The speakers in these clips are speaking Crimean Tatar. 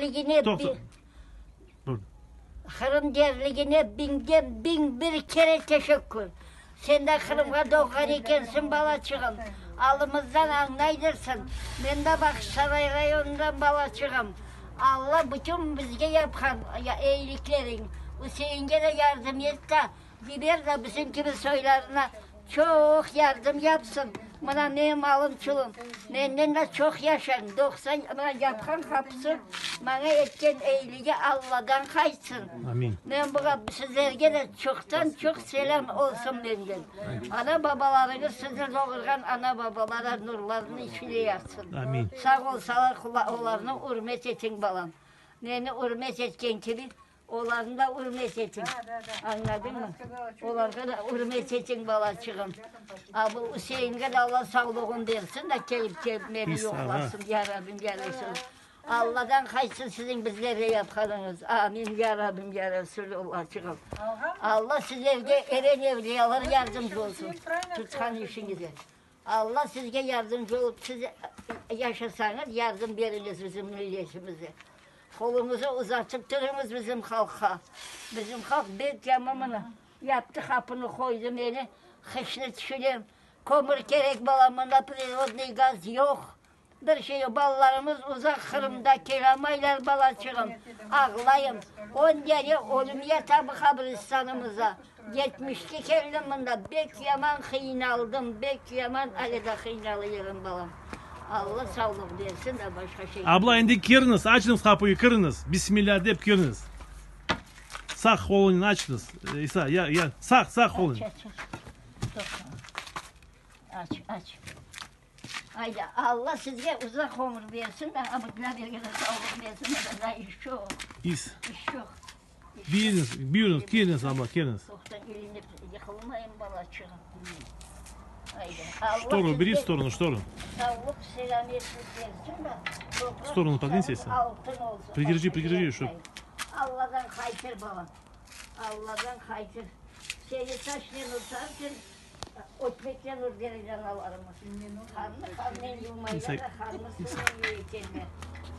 Ligine Toqta. Buyur. Qırım derligine biñden 1001 kere teşekkür. Sen de Qırımğa doğğan ekensiñ, balaçığım. Alımızdan añlaydırsıñ. Men de Bağçasaray rayonından, balaçığım. Alla bütün bizge yapqan eyilikleriñ, Üseinge de yardım et da, yiber da bizim kibi soylarına çoq yardım yapsın. Mına menim alım çulum, menden de çoq yaşañ, 90, mına yapqan qapısı maña etken eyiligi Alladan qaytsın. Amin. Men buña sizlerge de çoqtan-çoq selâm olsun menden. Ana-babalarıñız sizni doğurğan ana-babalara nurlarınıñ içinde yatsın. Amin. Sağ olsalar, olarnı ürmet etiñ, balam. Meni ürmet etken kibi, olarnı da ürmet etiñ. Añladıñmı? Olarğa da ürmet etiñ, balaçığım. A bu Üseinge de Alla sağlığın bersin de, kelip kelip meni yoqlasın. Ya Rabbim, ya Resulallah. Alladan qaytsın siziñ bizlerge yapqanıñız. Amin, ya Rabbim, ya Resulallahçığım. Alla sizlerge eren evliyalar yardımcı olsun tutqan işiñize. Alla sizge yardımcı olıp, siz yaşasañız, yardım beriñiz bizim milletimize. Qoluñızı uzatıp turıñız bizim halqqa. Bizim halq bek yaman mına. Yaptı qapını, qoydı meni. Qışnı tüşünem. Kömür kerek balam, mında prirodnıy gaz yoq. Bir şey yoq. Balalarımız uzaq Qırımda, kelamaylar balaçığım. Ağlayım. On dene ölüm yata bu qabristanımızda. Yetmişke keldim mında. Bek yaman qıynaldım, bek yaman ale de qıynalıyorum balam. Alla sağlıq bersin de başqa şey. Abla, endi kiriñiz, açıñız qapıyı, kiriñiz. Bismillâ dep kiriñiz. Sağ qolunen açıñız. İsa, ya, ya, sağ, sağ qolunen. Aç, aç, aç. Toqta. Aç, aç. Ayda, Alla sizge uzaq ömür bersin, Abdullah beyge de sağlıq bersin, da iş çoq. İs. İş çoq. Buyurıñız, buyurıñız, keliñiz, abla, keliñiz. Toqta, elinip yıqılmayın balaçığım. Ayda, Alla Штору убери в sizge сторону, штору. Sağlıq, selâmetlik bersin de, В сторону подвинься, Иса. altın olsun. Придержи, придержи, чтоб. Alladan qaytır, balam. Alladan qaytır. Seni taşnen ursarsın, ötmekten ur derler analarımız. Qannı qannen yuvmaylar da, qannı suvnen yuv ekenler.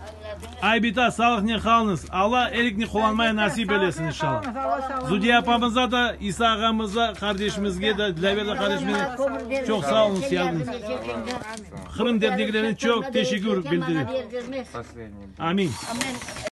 Añladıñız? Ay bita, sağlıqnen qalıñız. Alla elikni qullanmaya nasip eylesin, inşallah. Zudiya apamıza da, İsa ağamıza, qardeşimizge de, Dilâver de qardeşimizge çoq sağ oluñız, yardım. Qırım derneklerine çoq teşekkür bildirem. Последний. Amin. Amin.